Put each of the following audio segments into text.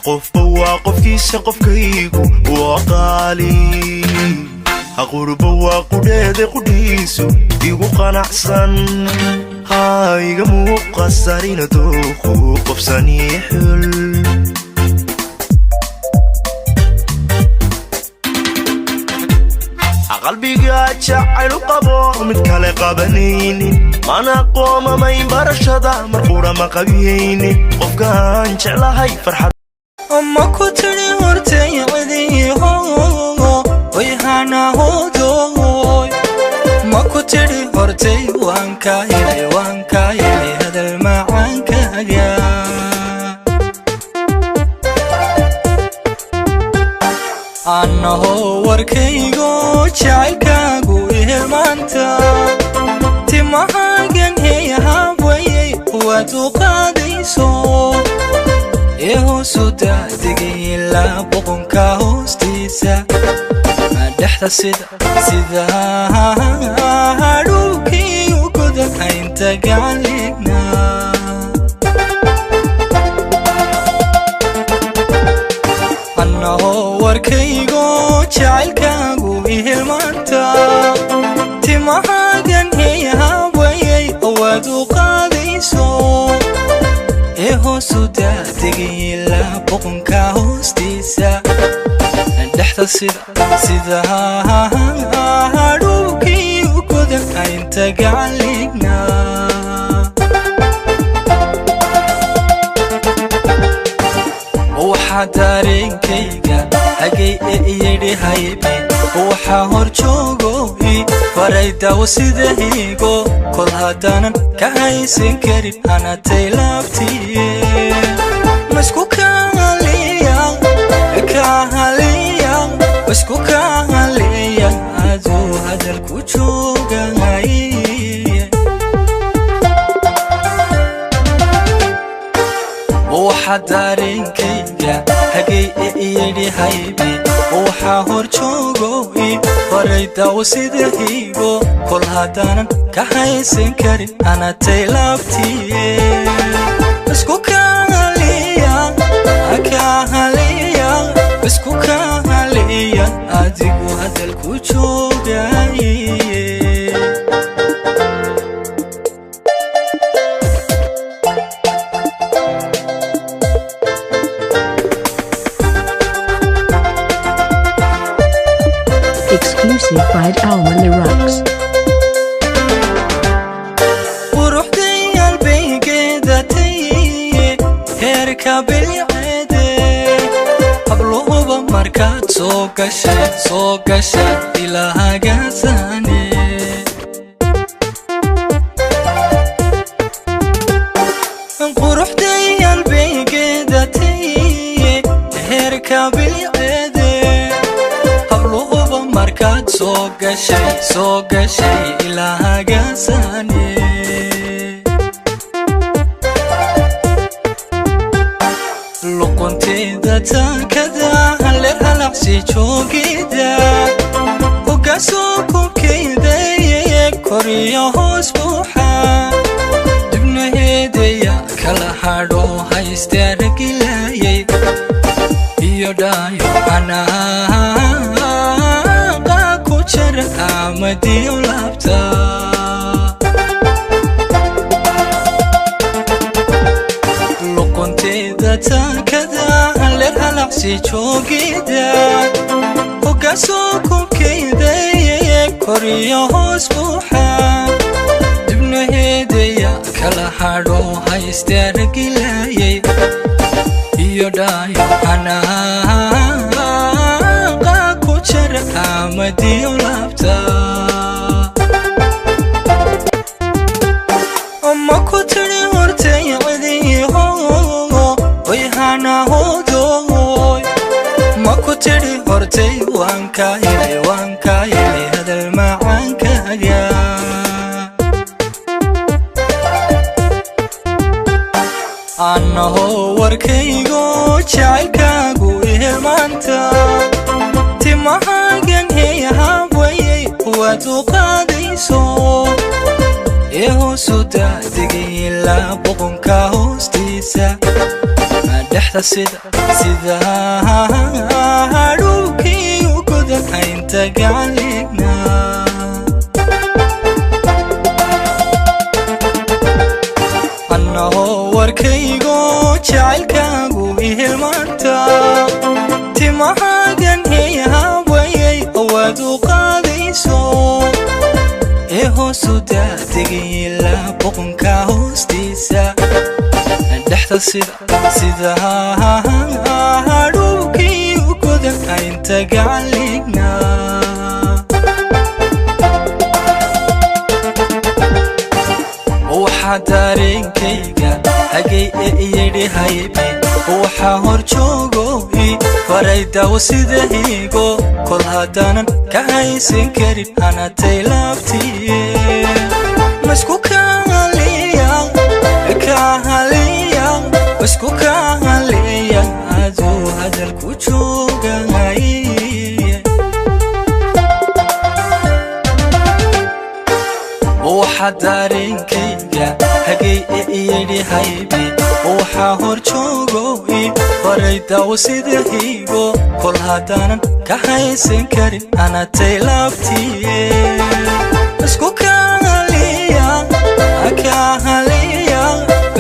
Qofba waa qofkiisa, qofkaygu waa qaali. Qurba waa qudheeda, qudhiisu igu qanacsan. Ha iga muuqasarina dooqu qofsanii xul. Qalbiga jacayl u qabo, mid kale qabanaynin, mana qoomamayn barashada, mar qura ma qabiyaynin qofkaan jeclahay farxad. Ma ku tiri hortay cidiiho oy hanahodoy? Ma ku tiri hortay waan kaa helay, waan kaa helay hadal macaankaaga? Anahoo warkaygo jacaylkaagu ihelmaanta, timahaagan heyahaawayay waad u qaadayso ee hoosu daadegay ilaa boqonka hoostiisa dhexda, sida hadhuukii u godan haynta gacanligna. Annahoo warkaygo jacaylkaagu ihilmaanta, timahaagan heyahaawayay waad u qaadayso ee hoosu daadegay ilaa boqonka hoostiisa dhexda, sida hadhuukii u godan haynta gacanligna. Waxaa dareenkayga hagay ee iyidhi haybi, waxaa hor joogo i faray daawo sida higo, kol haddaanan ka haysan karin hanatay laabtiye. Maisku kaaliya kaahaliya, isku kaahaliya aduu hadalku joogay. Waxaa dareenkayga hagay ee iyidhi haybi, waxaa hor joogo i faray daawo sida higo, kol haddaanan ka haysan karin hanatay laabtiye. Isku kaaliya kaahaliya, isku kaahaliya adigu hadalku joogay. Exclusive by Alma Lirux. Quruxday albaygeedatay heerka bilceede, habluhuba markaad soo gashay, soo gashay ilahagaasane. Quruxday albaygeedatay heerka bilceede, habluhuba markaad soo gashay, soo gashay ilahagaasane. Luqunteeda taakada haler halaqsi joogida, hogaasoo kubkaydaye koriyo hoos buuxa, dibnaheedaya kala hadho hayste aragilaayay iyo dhaayo anaaqa ku jara amadiyo laabta. Luqunteeda taakada haler halaqsi joogida, hogaasoo kubkaydaye koriyo hoos buuxa, dibnaheedaya kala hadho hayste aragilaayay iyo dhaayo anaaqa ku jara amadiyo laabta. Ma ku tiri hortay cidiiho oy hanahodoy? Ma ku tiri hortay waan kaa helay, waan kaa helay hadal macaankaaga? Annahoo warkaygo jacaylkaagu ihelmaanta, timahaagan heyahaawayay waad u qaadayso ee hoosu daadegay ilaa boqonka hoostiisa Dhexda sida hadhuubkii u godan haynta gacaligna. Annahoo warkaygo jacaylkaagu ihilmaanta, timahaagan heyhaawayay awaad u qaadayso ee hoosu daadegay ilaa boqonka hoostiisa. Dhexda sida hadhuubkii u godan haynta gacaligna. Waxaa dareenkayga hagay ee iyidhi haybi, waxaa hor joogo i faray daawo sida higo, kol haddaanan ka haysan karin hanatay laabtiye. Maisku kahaliya kahaliya, isku kahaliya aduu hadalku joogay. Waxaa dareenkayga hagay ee iyidhi haybi, waxaa hor joogo i faray daawo sida higo, kol haddaanan ka haysan karin hanatay laabtiye. Isku kahaliya kahaliya,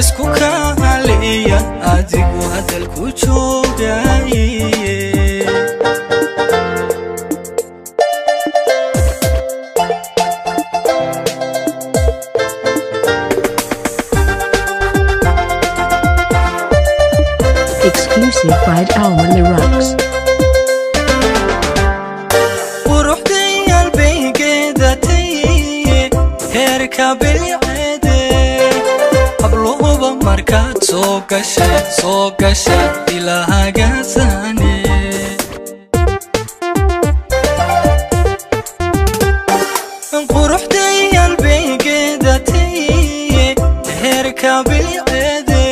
isku kahaliya adigu hadalku joogay. Exclusive by Alma Rocks. Quruxday albaygeedatay heerka bilceede, habluhuba markaad soo gashay soo gashay ilahagaasane. Quruxday albaygeedatay heerka bilceede,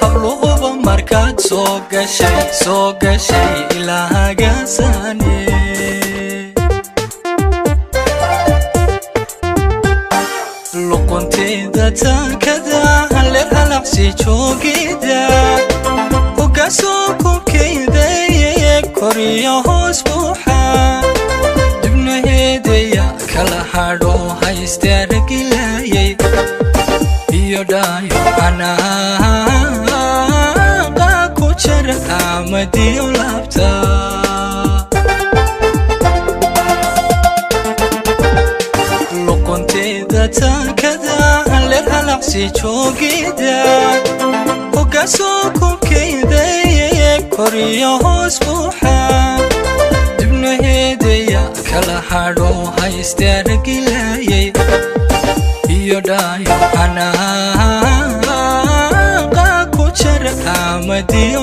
habluhuba markaad soo gashay soo gashay ilahagaasane. Luqunteeda taakada haler halacsi joogida, hogaasoo kubkayda koriyo hoos buuxa, dibnaheedaya kala hadho hayste ragilayay iyo dhaayo anaaqa ku jara amadiyo laabta. Luqunteeda taakada haler halacsi joogida, hogaasoo kubkayda koriyo hoos buuxa, dibnaheedaya kala hadho hayste ragilayay iyo dhaayo anaaqa ku jara amadiyo